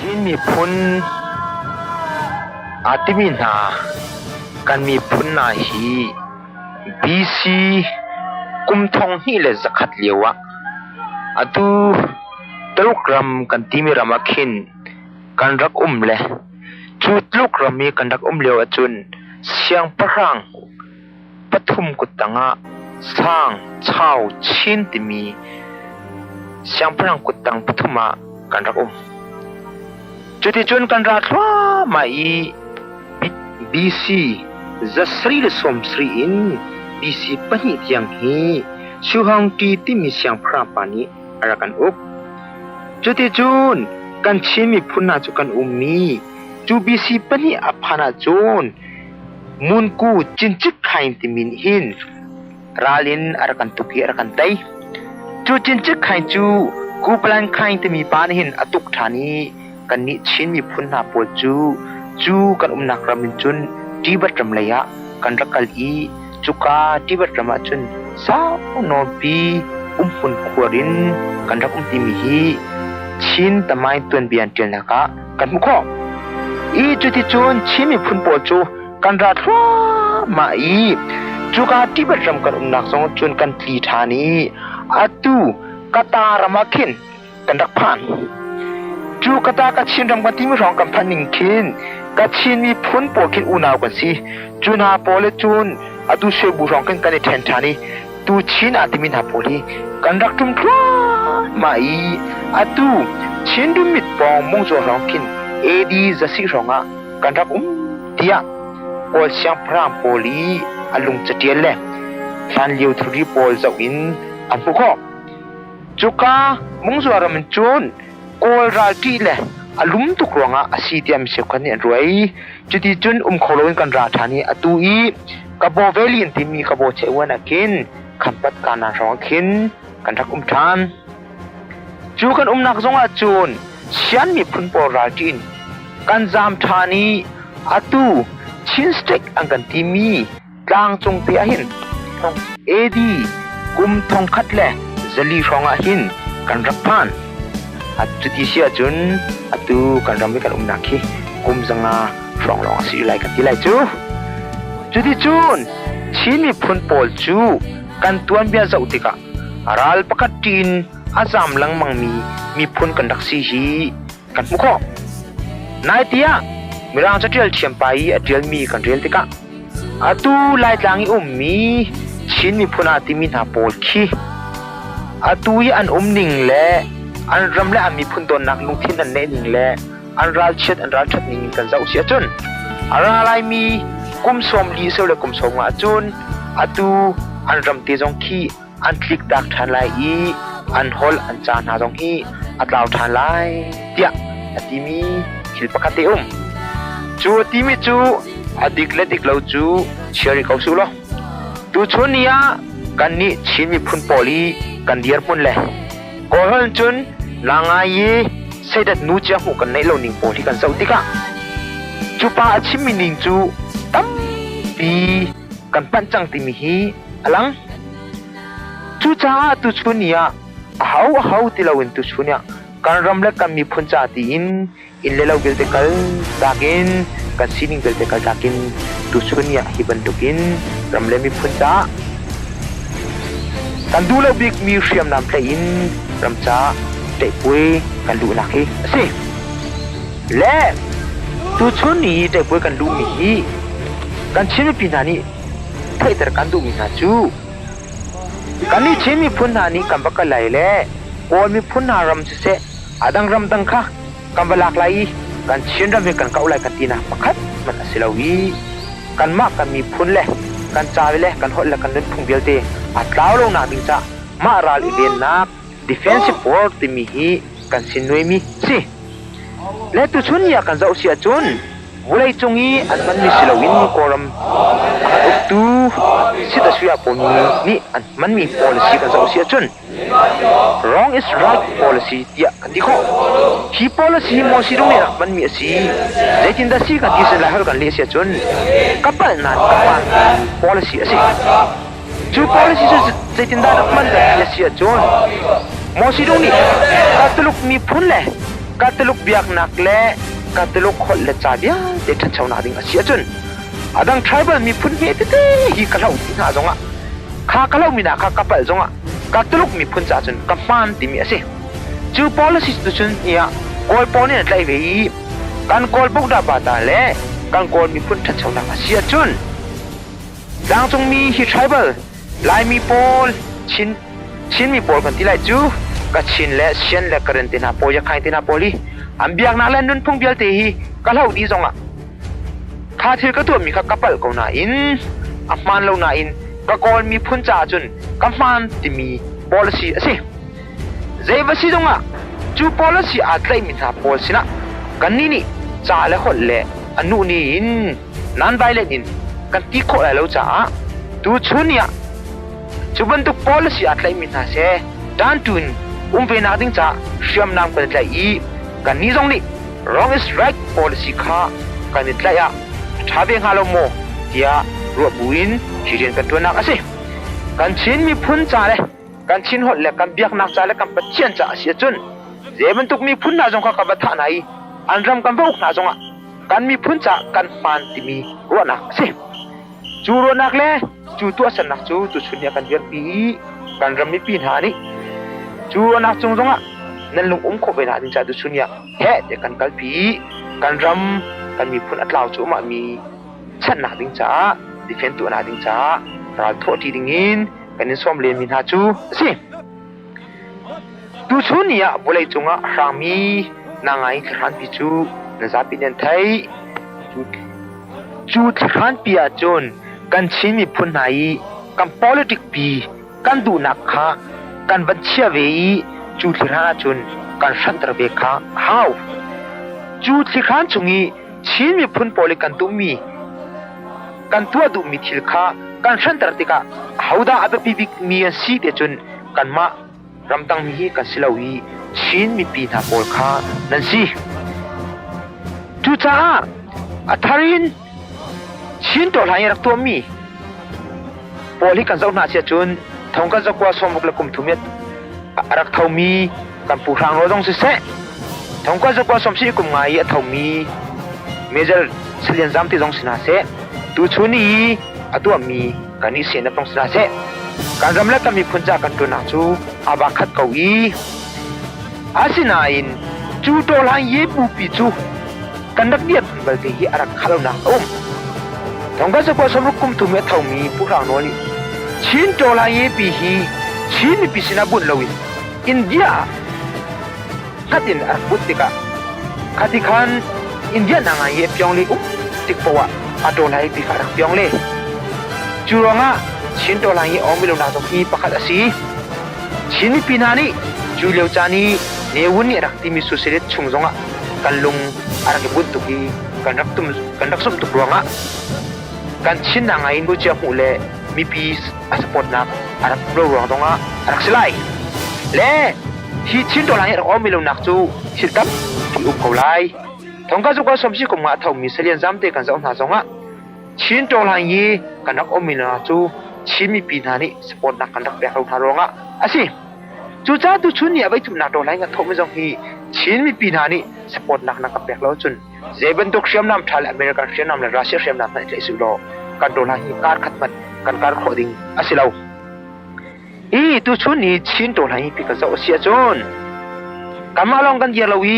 Chin miphun aa timi hna kan miphun hna hi BC kum 2100 lio ah atu Tuluk ram kan timi ram ah khin kan rak um le cu Tuluk ram i kan rak um lio ahcun siangpahrang pathum kuttang ah Sang, Chau, Chin timi siangpahrang kuttang pathum ah kan rak um. Cuticun kan ra thluahmah i BC 770 in BC 2 tiang hi Shuhangti timi siangpahrang pa nih a rak kan uk. Cuticun kan Chin miphun hna cu kan ummi cu BC 2 a phan ahcun Munku Cincik Khain timi nih hin ral in a rak kan tuk i a rak kan tei. Cu Cincik Khain cu Kuplan Khain timi pa nih hin a tuk ṭhan i kannih Chin miphun hna pawl cu cu kan umnak ram in cun Tibet ram lei ah kan rak kal i cuka Tibet ram ah cun sau nawnpi umhmun khuar in kan rak um timi hi Chin tamain tuanbia an ṭialnak ah kan hmuh khawh. I cuticun Chin miphun pawl cu kan ra thluahmah i cuka Tibet ram kan umnak zong cun kan tli ṭhan i atu Kata ram ah khin kan rak phan. Cu Kata Kachin ram kan timi hrawng kan phanh ning khin Kachin miphun pawl khin unau kan si. Cu hna pawl le cun atu Suibu hrawng khin kan i ṭhen ṭhan i tu Chin ah timi hna pawl hi kan rak ṭum thluahmah i atu Chin Rumit pawng Mungzaw hrawng khin AD zasih hrawng ah kan rak um tiah Kawl siangpahrang pawl i a lung catial le hlanlio thilri pawl zoh in an hmuh khawh. Cuka Mungzua ram in cun Kawl ral ṭih le a lum tuk ruangah a si tiah mi cheukhat nih an ruah i cuti cun um kho loin kan ra ṭhan i atu i Kabaw Valley an timi Kabaw Cheuan ah khin Khampat Kanan hrawng ah khin kan rak um ṭhan. Cu kan umnak zongah cun Shan miphun pawl ral ṭih in kan zaam ṭhan i atu Chin State an kan timi tlangcung te ah hin AD kum 1400 hrawng ah hin kan rak phan. Cuti si ahcun atu kan ram i kan umnak hi kum 500 hrawng lawng a si lai kan ti lai cu. Cuticun Chin miphun pawl cu kan tuanbia zoh tikah ral pakhat ṭin a zaam lengmangmi miphun kan rak si hi kan hmuh khawh. Nai tiah Mirang caṭial thiampa i a ṭialmi kan rel tikah Atu Laitlang i ummi Chin miphun ah timi hna pawl khi atu i an umning le an ram le an miphun dawtnak lungthin an neih ning le an ralchiat an ralṭhat ning in kan zoh si ahcun a ra laimi kum 40 sio le kum 50 ahcun atu an ram te zong khi an tliktak ṭhan lai i an holh an ca hna zong hi a tlau ṭhan lai tiah a timi thil pakhat te um. Cu a timi cu a dik le dik lo cu chia rih ko su law. Tuchun ni ah kannih Chin miphun pawl i kan dirhmun le Kawlholh cun langai i seidat nu cia hmuh kan neih lo ning pawl hi kan zoh tikah cu pa a chimmi ning cu tampi kan panh cang timi hi a lang. Cucaah tuchun ni ah aho aho ti loin tuchun ah kan ram le kan miphun ca tiin inn le lo vialte kal takin Kan sining vialte kaltak in tuchun ni ah hi bantukin ram le miphun caah kan duh lo bikmi hriamnam tlaih in ram caah ṭaihpuai kan luhnak hi a si. Le tuchun ni i ṭaihpuai kan luhmi hi kan Chin mipi hna nih theihter kan duhmi hna cu kannih Chin miphun hna nih kan va kal lai le Kawl miphun hna ram siseh a dang ram dang kha kan va lak lai i kan Chin ram hi kan kauh lai kan tinak pakhat hmanh a si lo i kanmah kan miphun le kan ca le kan holh le kan nunphung vialte a tlau lonak ding caah mah ral i vennak defensive war timi hi kan sin nuaimi si. Le tuchun ni ah kan zoh si ahcun vawleicung i an hmanmi si loin Kawlram a kan uktu Sit-a-suya pawl nih an hmanmi policy kan zoh si ahcun Wrong is right policy tiah kan ti khawh. Hi policy hi Moses nih rak hmanmi a si. Zeitindah si kan ti sin lai holh kan leh si ahcun ka palh nain ka hmaan policy a si. Cu policy cu zeitindah rak hman kan ti a si ahcun Moses nih Catholic miphun le Catholic biaknak le Catholic holh le ca vialte ṭhanchonak ding a si ahcun a dang tribal miphun hme tete hi ka hloh dih hna zongah kha ka lohmi hna kha ka palh zongah Catholic miphun caah cun ka hmaan timi a si. Cu policy tu cun tiah Kawl pawl nih an tlaih ve i kan Kawl Buddha bata le kan Kawl miphun ṭhanchonak a si ahcun tlangcungmi hi tribal Laimi pawl Chin Chinmi pawl kan ti lai cu Kachin le Shan le Karen te hna pawl Yakhain te hna pawl hi an biaknak le nunphung vialte hi ka hloh dih zongah Kha thil ka tuahmi kha ka palh ko nain a hmaan lo nain ka Kawl miphun caah cun ka hmaan timi policy a si. Zei va si zongah cu policy aa tlaihmi hna pawl sinah kannih nih ca le holh le a nuhni in non-violent in kan ti khawh lai lo caah tuchun ni ah cu bantuk policy aa tlaihmi hna seh ṭanṭu in um ve nak ding caah hriamnam kan i tlaih i kannih zong nih wrong is right policy kha kan i tlaih ah a ṭha ve hnga lo maw tiah ruah buin hi rian kan ṭuannak a si. Kan Chin miphun ca le kan Chin holh le kan biaknak ca le kan Pathian ca a si ahcun zei bantuk miphun hna zong kha kan va thah hna i an ram kan va uk hna zongah kan miphun ca kan hmaan timi ruahnak a si. Cu ruahnak le cu tuahsernak cu tuchun ni ah kan dirpi i kan ram mipi hna nih cu ruahnak cung zongah nan lung um khawh ve nak ding caah tuchun ni ah heh tiah kan kalpi i kan ram kan miphun a tlau cuahmah mi chanhnak ding caah defend tuahnak ding caah ral thawhṭi ding in kan in sawm len mi hna cu a si. Tuchun ni ah vawleicung ah a hrangmi nangai thlahranpi cu na zapi nan theih. Cu thlahranpi ahcun kan Chin miphun hna i kan politic pi kan duhnak kha kan van chia ve i cu thlihran ahcun kan hranter ve kha a hau. Cu thlihran chung i Chin miphun pawl i kan duhmi kan tuah duhmi thil kha kan hranter tikah ahodah a biapi bikmi an si ti cun kanmah ramdangmi hi kan si lo i Chin mipi hna pawl kha nan si. Cucaah a thar in Chin tawhlan i rak tuahmi pawl hi kan zoh hna si ahcun thong kan zakua sawmruk le kum thum i a rak thomi kan Pu Hrang Nawl zong siseh thong kan zakua sawmsih kum nga i a thomi Major Salian Zam ti zong si hna seh tuchun i a tuahmi kan i sehnak zong si hna seh kan ram le kan miphun ca kan ṭuannak cu aa ba khat ko i asinain cu tawhlan ye bupi cu kan rak dirhmun balte hi a rak khah lonak a um. Thongka zakua sawmruk kum thum i a thomi Pu Hrang Nawl nih Chin tawhlan ye pi hi Chin mipi sinah bunh loin India ah hngat in a rak bunh tikah khati khan India na ngai i a piong le um tik poah ah a tawlai pi kha a rak piong le. Cu ruangah Chin tawlai hi awm lo nak zong hi pakhat a si. Chin mipi hna nih cu lio caan i Ne Win nih a rak timi socialist chung zongah kan lung a rak i bunh tuk i kan rak tum kan rak zumh tuk ruangah kan Chin na ngai in bucia hmuh le mipi a support nak a rak um lo ruang zongah a rak si lai. Le hi Chin tawlai hi a rak awm lo nak cu thil tampi um ko lai. Thongka zuk ah sawmsi kum nga a thomi Salian Zamte kan zoh hna zongah Chin tawlai hi kan rak ummi hna cu Chin mipi hna nih support nak kan rak pek lo hna ruangah a si. Cucaah tuchun ni ah voi thumnak tawlai kan thawhmi zong hi Chin mipi hna nih support nak na ka pek lo cun zei bantuk hriamnam ṭha le American hriamnam le Russia hriamnam hmanh tlaih suh law kan dollar hi kar khat hmanh kan kar khawh ding a si lo. I tuchun ni Chin dollar hi pi kan zoh a si ahcun kanmah lawng kan dir lo i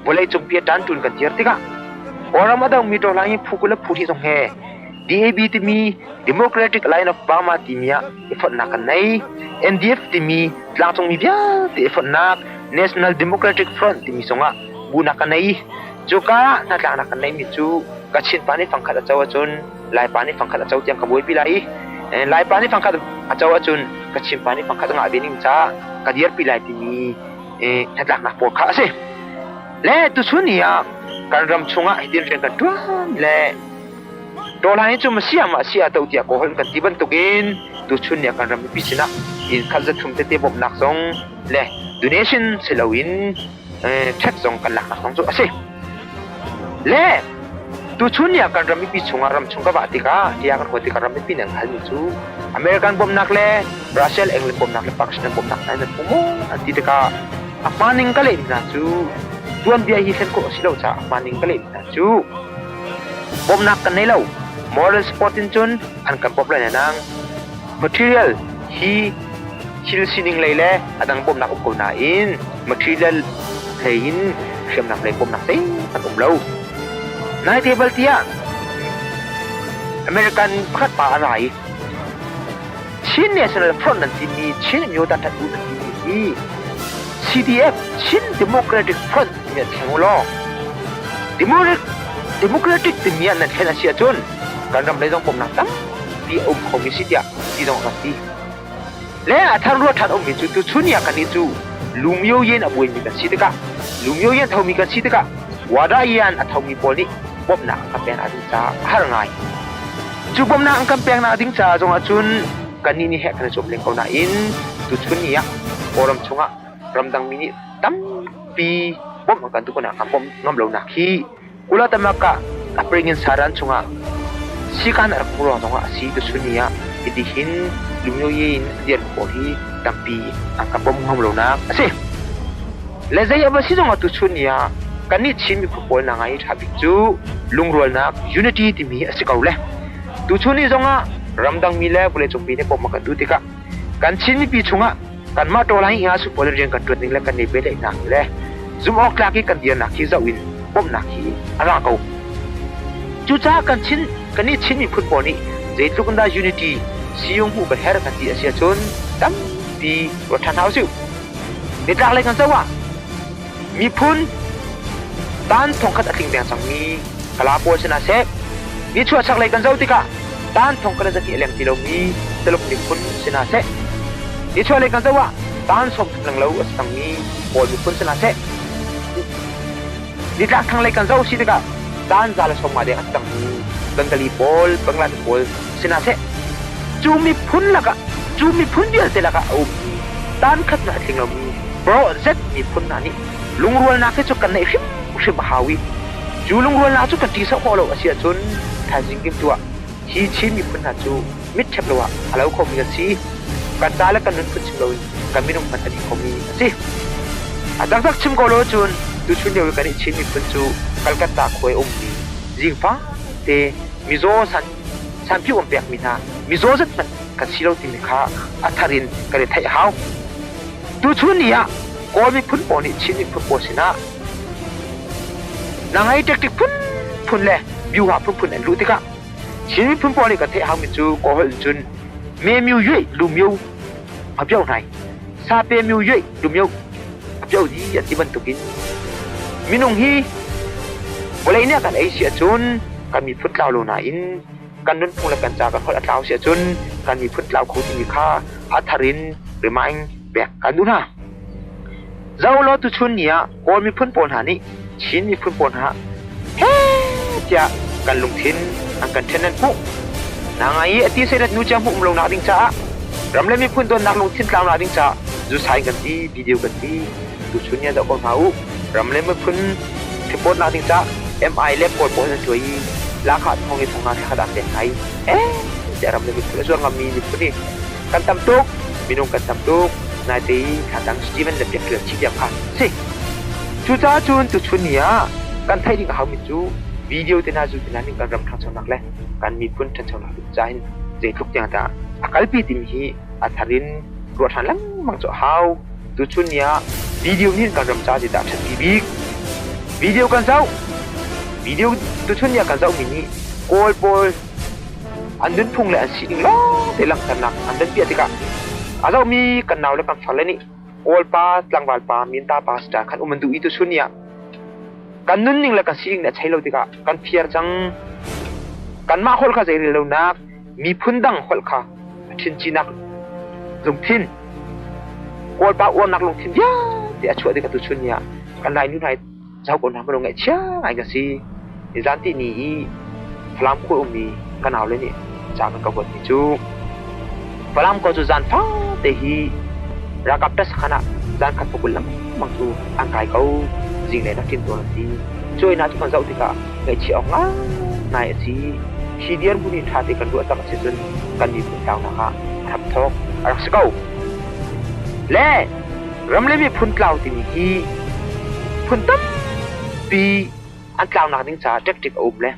vawlei cungpi a ṭanṭun kan dir tikah Kawlram a dangmi dollar hi phu 20 le phu hnih zong he DAB timi Democratic Line of Burma timi ah i fonhnak kan nei. NDF timi tlangcungmi vialte i fonhnak National Democratic Front timi zongah bunak kan nei. Cuka hnatlaknak kan neihmi cu Kachin pa nih fangkhat a co ahcun Laipa nih fangkhat a co tiang ka buaipi lai i Laipa nih fangkhat a co ahcun Kachin pa nih fangkhat a ngah ve ning caah ka dirpi lai timi hnatlaknak pawl kha a si. Le tuchun ni ah kan ram chungah hitin rian kan ṭuan le Tawlai hi cu masia ma si a to tiah Kawlholh kan ti bantukin tuchun ni ah kan ram mipi sinah inn khat zathum tete bawmhnak zong le donation si loin ṭhek zong kan laknak zong cu a si. Le tuchun ni ah kan ram mipi chungah ram chung ka vah tikah tiah kan huat tikah ram mipi nih an halmi cu American bawmhnak le Russia le England bawmhnak le Pakistan bawmhnak hna in an hmu maw an ti tikah a hmaning ka lehmi hna cu tuanbia hi thlen khawh a si lo caah a hmaning ka lehmi hna cu bawmhnak kan nei lo. Moral support in cun an kan bawmh lai nang material hi thil sining lei le a dang bawmhnak um ko nain material lei in hriamnam lei bawmhnak zeihmanh um lo. Nai te bal tiah American pakhat pa a ra i Chin National Front nan timi Chin Amyota Tat Bu nan timi hi CDF Chin Democratic Front timi an thleng u law Democratic timi ah nan thlen a si ahcun kan ram lei zong bawmhnak tampi a um khomi si tiah ti zong a kan ti. Le a thar rua ṭhan ummi cu tuchun ni ah kannih cu Lumyo yen a buaimi kan si tikah Lumyo yen thomi kan si tikah Wada yan a thomi pawl nih bawmhnak an kan peknak ding caah a har ngai. Cu bawmhnak an kan peknak ding caah zongah cun kannih nih heh kan i zuam len ko nain tuchun ni ah Kawlram chungah ramdangmi nih tampi bawmh an kan duh ko nain kan bawmh ngam lonak hi Kulatamaka a pringin saran chungah sikan a rak hmuh ruang zongah a si tuchun ni ah hitihin lungyoye in a dirmi pawl hi tampi an kan bawmh ngam lonak a si. Le zei a va si zongah tuchun ni ah kannih Chin miphun pawl na ngai ṭha bik cu lungrualnak unity timi hi a si ko le. Tuchun ni zongah ramdangmi le vawleicung mi nih bawmh a kan duh tikah kan Chin mipi chungah kanmah ṭawl hi nga pawl in rian kan ṭuan ning le kan i pehtlaihnak le zumhawktlak i kan dirnak hi zoh in bawmhnak hi a ra ko. Cucaah kan Chin kannih Chin miphun pawl nih zeitluk in dah unity siyung hmuh ka herh kan ti a si ahcun tampi ruat ṭhan hna usih. Nitlak lei kan zoh ah miphun tan thongkhat a tling deng cangmi Kala pawl sinah seh nichuah chaklei kan zoh tikah tan thongkhat a zahnih a leng ti lomi Tuluk miphun sinah seh nichuah lei kan zoh ah tan 30 leng lo a si cangmi Kawl miphun sinah seh nitlak thlanglei kan zoh si tikah tan 150 deng a si cangmi Bengali pawl Bangladesh pawl sinah seh cu miphun lakah cu miphun vialte lakah a ummi tan khat hmanh a tling lomi Bro Z miphun hna nih lungrualnak hi cu kan neih hrimhrim a hau i cu lungrualnak cu kan ṭihsawh khawh lo a si ahcun thaizing kim tu ah hi Chin miphun hna cu mit ṭhep lo ah a lo khomi kan si. Kan ca le kan nunphun chim loin kan minung hmanh a dih khomi a si. A taktak chim ko lo cun tuchun lio i kan i Chin miphun cu Calcutta khua i a ummi zingfa te mizaw san sanpiu an pekmi hna mizaw zat hmanh kan si lo timi kha a thar in kan i theih a hau. Tuchun ni ah Kawl miphun pawl nih Chin miphun pawl sinah na ngei ṭekṭek phunphun le biuha phunphun an luh tikah Chin miphun pawl nih kan theih haumi cu Kawl holh in cun me myu yue lu myo a pio hnai sa pe myu yue lu myo a pio di an ti bantukin minung hi vawlei nih a kan ei si ahcun kan miphun tlau lo nain kan nunphung le kan ca kan holh a tlau si ahcun kan miphun tlau kho timi kha a thar in remind pek kan duh hna. Zo law tuchun ni ah Kawl miphun pawl hna nih Chin miphun pawl hna heh tiah kan lungthin an kan ṭhen nan hmuh. Na ngai i a ti seirat nu cia hmuh um lo nak ding caah ram le miphun dawtnak lungthin tlau nak ding caah zu sai kan ti video kan ti tuchun ni ah zoh ko hna u ram le miphun support nak ding caah MI le Kawl pawl an tuai i lahkhah thong i thong nga thla khat ah pek hna i eh tiah ram le miphun a zuar ngammi miphun hi kan tam tuk minung kan tam tuk naite i thlatang Steven le Petri an si tiang kha si. Cucaah cun tuchun ni ah kan theih ding a haumi cu video te hna zu te hna nih kan ram ṭhanchonak le kan miphun ṭhanchonak ding ca hin zeitluk tiang dah a kalpi timi hi a thar in ruah ṭhan lengmang cu a hau. Tuchun ni ah video nih kan ram ca zeidah a ṭhatpi bik? Video kan zoh. Video tuchun ni ah kan zohmi nih Kawl pawl an nunphung le an sining lawngte langhternak an van piah tikah a zohmi kan nau le kan farle nih Kawl pa, tlangval pa, minta pa star khan um an duh i tuchun ni ah kan nunning le kan sining nih a chei lo tikah kan phiar cang. Kanmah holh kha zeirel lonak miphun dang holh kha a ṭhincinak lungthin, Kawlpa uarnak lungthin vialte a chuah tikah tuchun ni ah kan Lainu hna hi zoh ko hna hmanh ngaihchia ngai kan si. Nizan tihni i Falam khua ummi ka naule nih ca kan ka kuatmi cu Falam khua cu zan fate hi ralkap ṭasakhan ah zan khat pakul lengmang cu an kai ko. Zinglei rak ṭin tawn an ti. Cuainak cu kan zoh tikah ngaihchia awk ngaingai a si. Hi dirhmun hi ṭha te kan ruah tak a si cun kan miphun tlaunak ah a hramthawk a rak si ko. Le ram le miphun tlau timi hi phun tampi an tlaunak ding caah ṭekṭek a um le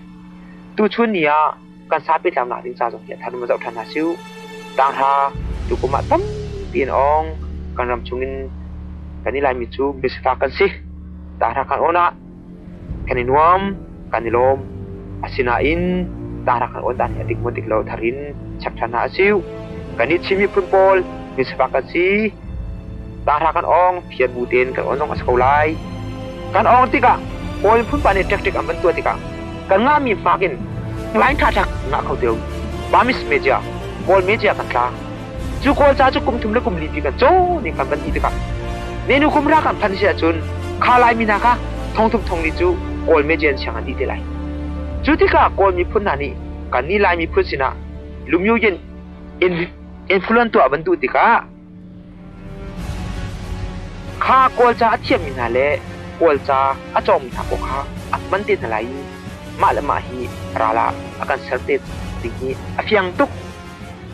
tuchun ni ah kan sapi tlaunak ding ca zong hi a thar ma zoh ṭhan hna siu. Tanghra tukum ah tampi an ong. Kan ram chungin kan i Laimi cu misifak kan si. Tanghra kan on ah Kan i nuam, kan i lawm. Asinain tangrak kan awn dan hi a dik maw dik lo thar in check ṭhan hna a si. Kannih Chin miphun pawl misifak kan si. Tanghra kan awng, phiat bu tein kan awn zong a si ko lai. Kan awng tikah Kawl miphun pa nih ṭekṭek an van tuah tikah kan ngahmi hmak in line ṭhaṭhak ngah kho ti lo. Burmese media, Kawl media kan tla. Cu Kawl ca cu kum thum le kum li pi kan cawn i kan van ti tikah nenu kum ra kan phanh si ahcun kha Laimi hna kha thongthum thongli cu Kawl media in siang an dih te lai. Cu tikah Kawl miphun hna nih kannih Lai miphun sinah lumyu yin influence tuah van duh tikah kha Kawl ca a thiammi hna le Kawl ca a cawngmi hna pawl kha a hman te hna lai i mah le mah hi ral ah a kan ser te ding hi a fiang tuk.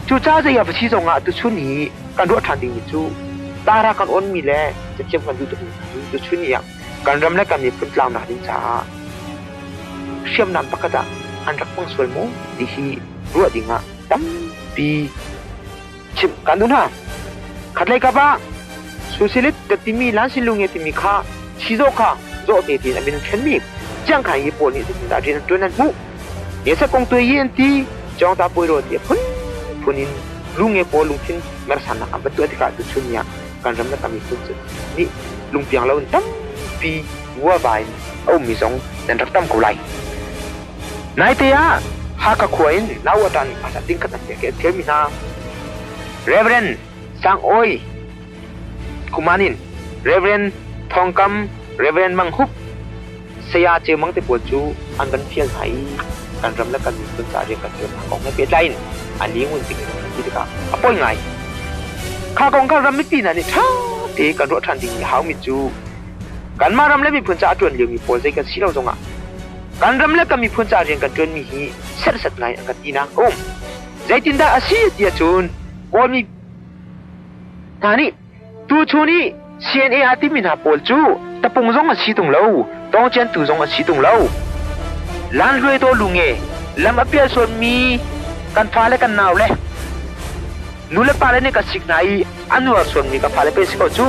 Cucaah zei a va si zongah tuchun i kan ruah ṭhan dingmi cu tara kan awnmi le cathiam kan duh tukmi hna hi tuchun ni ah kan ram le kan miphun tlaunak ding caah hriamnam pakhat ah an rak hmang sual maw ti hi ruah dingah tampi chimh kan duh hna. Khatlei kap ah Socialist ka timi Lansilunge timi kha Chizaw kha zawh te tiin a min an thlenmi Chiangkhai hi pawl nih zeitindah rian an ṭuan an hmuh. Ngesat kong tuai yi an ti, Cawngta puai ti a phunphun in lunge pawl lungthin mersannak an van tuah tikah tuchun ni ah kan ram le kan miphun cu nih lungpiang lo in tampi vuava in a ummi zong nan rak tam ko lai. Naite ah Hakha khua in Nauatan phaisa tingkhat an pek i an fialmi hna Reverend Sang Awi Kumanin, Reverend Thawng Kam, Reverend Mang Hup, Saya Ceu Mang te pawl cu an van fial hna i kan ram le kan miphun caah rian kan ṭuannak kong he pehtlai in a liangun ding in an ti tikah a poi ngai. Kha kong kha ram mipi hna nih ṭha tein kan ruah ṭhan dingmi a haumi cu kanmah ram le miphun caah a ṭuan liomi pawl zei kan si lo zongah kan ram le kan miphun caah rian kan ṭuanmi hi serhsat ngai an kan tinak a um. Zeitindah a si ti ahcun Kawlmi hna nih Tuchun i CNA aa timi hna pawl cu tapung zong an si tung lo, tawngciantu zong an si tung lo. Lan hluai daw lu nge, lam a pial sualmi kan fale kan naule, nu le pale nih kan sik hna i a nuar sualmi ka fale pe si ko cu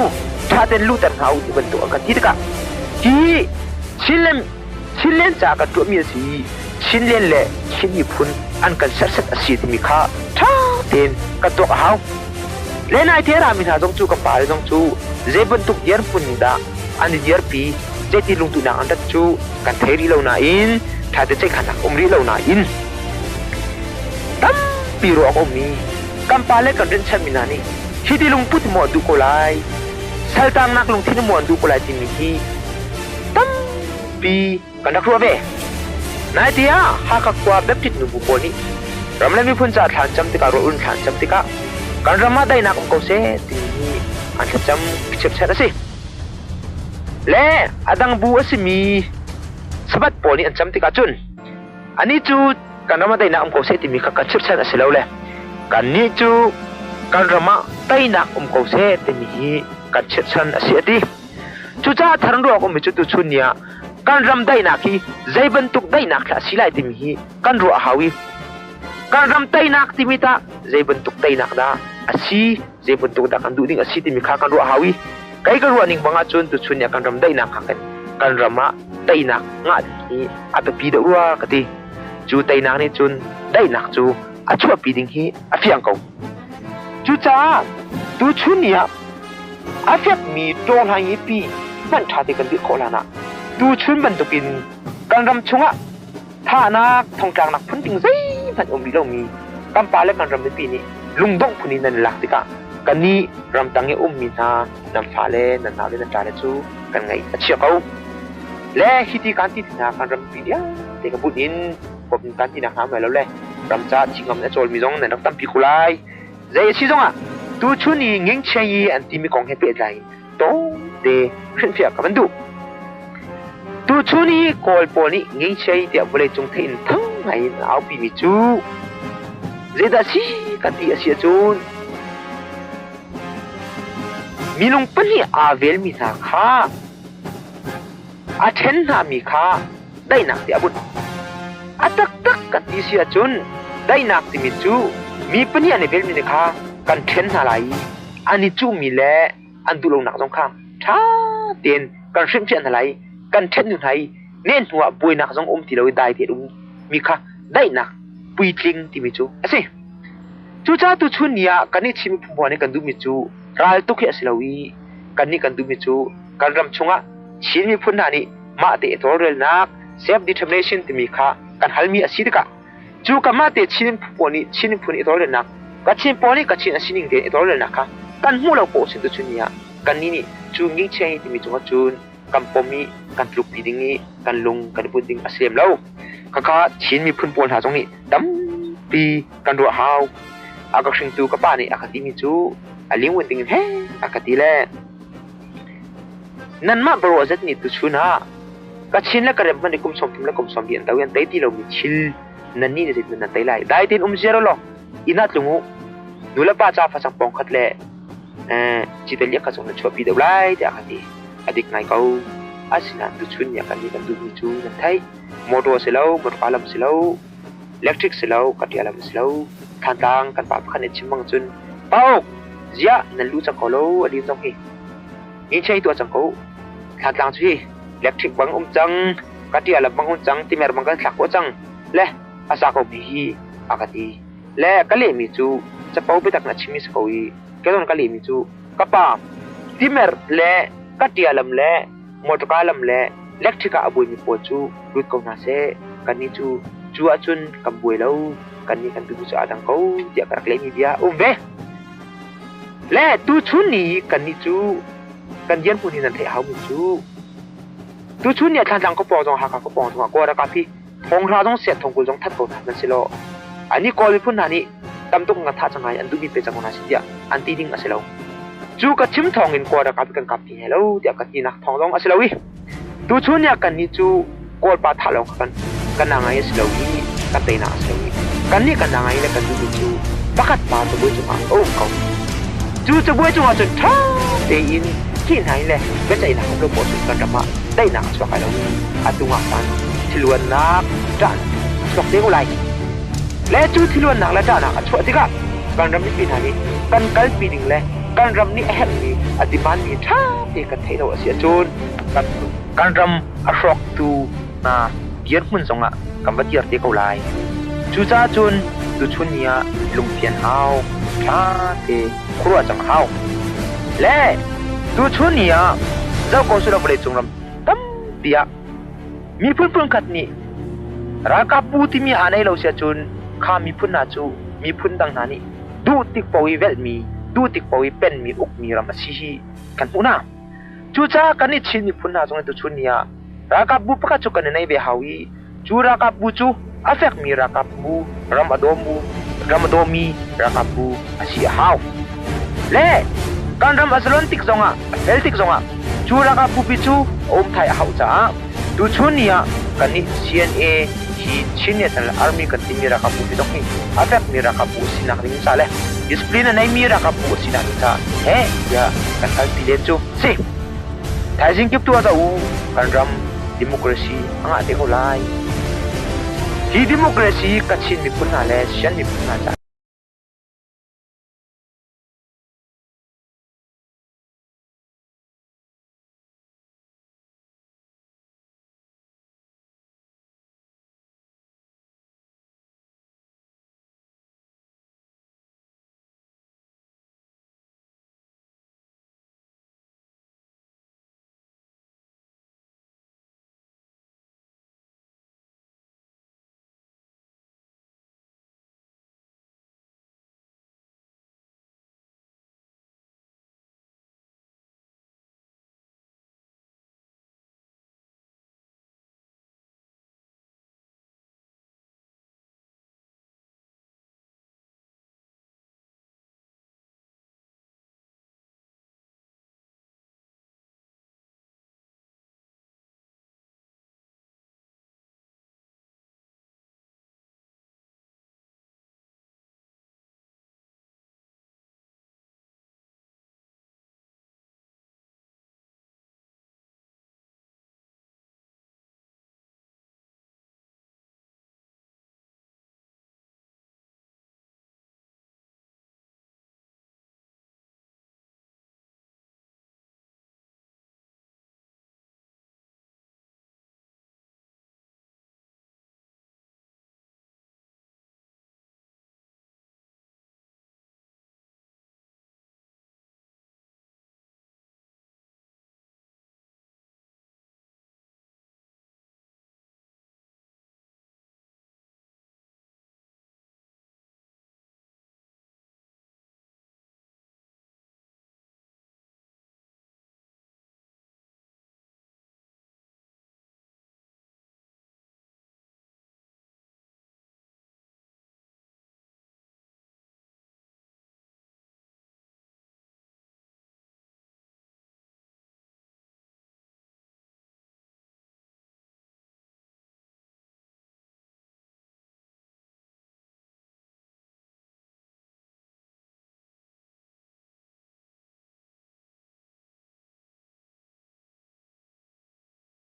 ṭha tein luhter hna u ti bantuk an kan ti tikah hi Chinland Chinland ca kan tuahmi a si i Chinland le Chin miphun an kan serhsat a si timi kha ṭha tein kan tuak a hau. Le naite rami hna zong cu kan pale zong cu zei bantuk dirhmun nih dah an i dirpi, zeiti lungtuhnak an rat cu kan thei rih lo nain ṭha te ceihkhannak um rih lo nain tampi ruah a ummi kan pale kan rinhchanmi hna nih hi ti lungput maw an duh ko lai, saltangnak lungthin maw an duh ko lai timi hi tampi kan rak ruah ve. Naite ah Hakha khua Baptist nubu pawl nih ram le miphun ca thla an cam tikah ruah thla an cam tikah kan ram ah daihnak um ko seh timi hi an thlacam chirhchan a si. Le a dang bu a simi Sabbath pawl nih an cam tikah cun anih cu kan ram ah daihnak um ko seh timi kha kan chirhchan a si lo le kannih cu kan ram ah teinak um ko seh timi hi kan chirhchan a si a ti. Cucaah thar ruak ummi cu tuchun ni ah kan ram daihnak hi zei bantuk daihnak thlah si lai timi hi kan ruah a hau i kan ram teinak timi tah zei bantuk teinak dah a si, zei bantuk dah kan duh ding a si timi kha kan ruah a hau i kei ka ruah ning bang ahcun tuchun ni ah kan ram daihnak kha kan ram ah teinak ngah ding hi a biapi deuh rua ka ti. Cu teinak nih cun daihnak cu a chuahpi ding hi a fiang ko. Cucaah tuchun ni ah a fekmi ṭawnghlai pi hmanh ṭha te kan dirh khawh hlanah tuchun bantukin kan ram chungah thahnak thongtlaknak phunting zeihmanh um rih lomi kan pa le kan ram mipi nih lungdongh phun in nan lak tikah kannih ramtang i ummi hna nan fale nan naule nan ṭale cu kan ngaih a chia ko. Le hiti kan ti hna kan rampi vialte ka bunh in kop kan ti nak hna mai lo le ram ca thingam na cawlmi zong nan rak tampi ko lai. Zei a si zongah tuchun i ngingchia i an timi kong he pehtlai in tawte hrinhfiah ka van duh. Tuchun i Kawl pawl nih ngingchia i tiah vawleicung theih in thang ngai in a aupimi cu zeidah si kan ti a si ahcun minung pahnih aa velmi hna kha a ṭhen hnami kha daihnak tiah a bunh. A taktak kan ti si ahcun daihnak timi cu mi pahnih an i velmi nih kha kan ṭhen hna lai i an i cuhmi le an duh lonak zong kha ṭha tein kan hrimhfiah hna lai i kan ṭhen hnu hna i neh hnuah buainak zong um ti lo i dai tein um mi kha daihnak puitling timi cu a si. Cucaah tuchun ni ah kan i Chin miphun pawl nih kan duhmi cu raltuk hi a si lo i kannih kan duhmi cu kan ram chungah Chin miphun hna nih mahte i tawlrelnak self-determination timi kha kan halmi a si tikah cu ka mahte Chin miphun pawl nih Chin miphun i tawlrelnak Kachin pawl nih Kachin a sining tein i tawlrelnak kha kan hmuh lo poh sin tuchun ni ah kannih nih cu ngingchia hi timi cungah cun kan pom i kan tlukpi ding i kan lung kan i put ding a si lem lo. Khakha Chin miphun pawl hna zong nih tampi kan ruah hau. A ka hringtu ka pa nih a ka timi cu a lingwin ding in he a ka ti le nanmah baruah zet nih tuchun ah Kachin le Karen hmanh nih kum 30 le kum 20 an to i an tei ti lomi thil nannih nih zeitin nan tei lai. Dai tein um ziar law inn ah tlung u. Nulepa ca facang pawng khat le cite liak kha cung nan chuahpi deuh lai tiah a ka ti. A dik ngai ko. Asinain tuchun ni ah kannih kan duhmi cu nan theih. Motor si lo, motorka lam si lo, electric si lo, kaṭia lam si lo. Thantlang kan pa pakhat nih chim bang cun, Pauk, ziah nan lu cang ko lo a lin zong hi. Ni chei tuah cang ko. Thantlang cu hi electric bang um cang, kaṭia lam bang um cang, timer bang kan thlak khawh cang. Le a sa ko mi hi a ka ti. Le ka lehmi cu capo biatak na chimmi si ko i ka zawn ka lehmi cu ka pa timer le ka ṭia lam le motorka lam le electric ah a buaimi pawl cu lut ko hna seh. Kannih cu cu ahcun kan buai lo. Kannih kan duhmi cu aa dang ko tiah ka rak lehmi bia a um ve. Le tuchun ni kannih cu kan dirhmun hi nan theih haumi cu tuchun ni ah Thlantlang khuapawng zong Hakha khuapawng zongah Kawl ralkap hi Thonghra zong siah thongkul zong that ko hna hmanhsehlaw annih Kawl miphun hna nih tam tuk nga thah cang ai an duhmi pe cang ko hna si tiah an ti ding a si lo. Cu ka chim thawng in Kawl ralkap kan kap ti he lo tiah ka tinak thawng zong a si lo i tuchun ni ah kannih cu Kawl pa thah lawng kha kan kan ngai a si lo i kan teinak a si lo i kannih kan ngai le kan duhmi cu pakhat pa cabuai cungah a um ko. Cu cabuai cungah cun ṭha tein khi hna in le biaceihnak um lo poah cun kan ram ah daihnak a chuak lai lo i atu ah khan thiluannak ṭahnak a chuak te ko lai. Le cu thiluannak le ṭahnak a chuah tikah kan ram mipi hna nih kan kalpi ding le kan ram nih a herhmi a demand-mi ṭha te kan theih lo a si ahcun kan ram a hrawktu hna dirhmun zongah kan va dir te ko lai. Cucaah cun tuchun ni ah lungfian hau, ṭha te khuaruah cang hau. Le tuchun ni ah zoh ko sulaw vawleicung ram tampi ah miphun phunkhat nih ralkap bu timi aa nei lo si ahcun kha miphun hna cu miphun dang hna nih duh tik paoh i velhmi, duh tik paoh i penmi, ukmi ram a si hi kan hmuh hna. Cucaah kan i Chin miphun hna zong nih tuchun ni ah ralkapbu pakhat cu kan i nei ve hau i cu ralkapbu cu a fekmi ralkapbu, ram a dawmu, ram a dawmi ralkapbu a si a hau. Le kan ram a zalon tik zongah, a fel tik zongah cu ralkapbu pi cu a um thai a hauh caah tuchun ni ah kannih CNA hi Chin National Army kan timi ralkapbu pi zong hi a fekmi ralkapbu a sinak ding ca le discipline a neimi ralkapbu a sinak ding caah heh tiah kan kalpi len cu si. Thaizing kip tu ah zoh u, kan ram democracy a ngah te ko lai. Hi democracy Kachin miphun hna le Shan miphun hna caah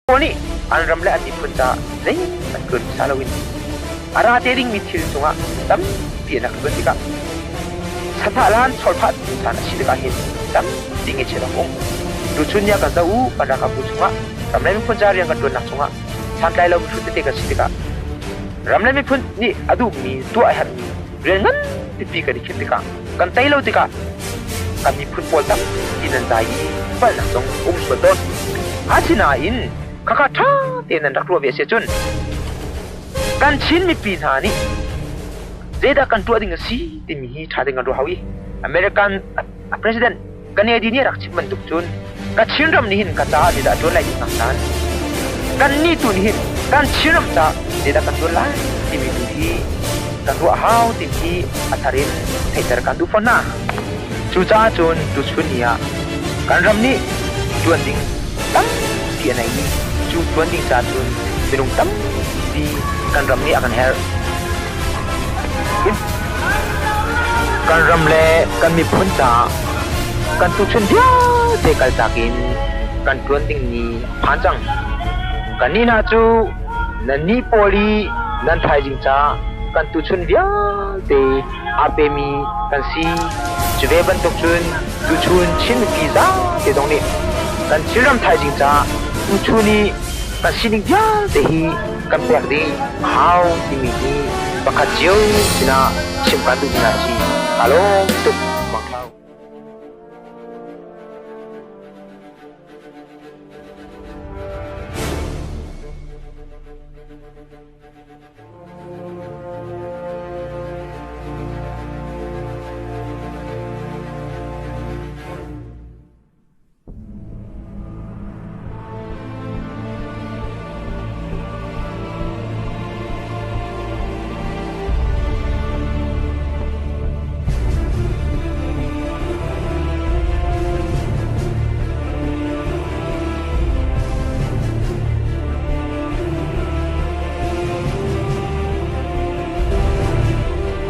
Pawl nih an ram le an miphun caah zeihmanh ṭuan hmasa loin a ra te dingmi thil cungah tampi an rak ṭuan tikah sathah lan chawlphah caan a si tikah hin tampi ngaihchiat a um. Tuchun ni ah kan zoh u, kan ralkapbu chungah ram le miphun ca rian kan ṭuannak chungah santlai lo mihrut tete kan si tikah ram le miphun nih a duhmi tuah a herhmi rian ngan pipi kan i khinh tikah kan tei lo tikah kan miphun pawl tampi nan zai i palhnak zong um sual tawn. Asinain khakha ṭha tein nan rak ruah ve a si ahcun kan Chin mipi hna nih zeidah kan tuah ding a si timi hi ṭha tein kan ruah hau i American President Kennedy nih a rak chim bantuk cun ka Chinram nih hin ka caah zeidah a ṭuan lai ti hngak kan nih tu nih hin kan Chinram caah zeidah kan ṭuan lai timi tu hi kan ruah hau ti hi a thar in theihter kan duh fawn hna. Cucaah cun tuchun ni ah kan ram nih ṭuan ding tampi a nei i cu ṭuan ding caah cun minung tampi kan ram nih a kan herh. Kan ram le kan miphun caah kan tuchun vialte kaltak in kan ṭuan ding ni a phan cang. Kannih hna cu nannih pawl i nan thaizing caah kan tuchun vialte aa pemi kan si. Cu ve bantuk cun tuchun Chin mipi zapi zong nih kan Chinram thaizing caah tuchun i kan sining vialte hi kan pek dih a hau timi hi pakhat cio sinah chim kan duhmi hna a si. Kaa lawm tuk.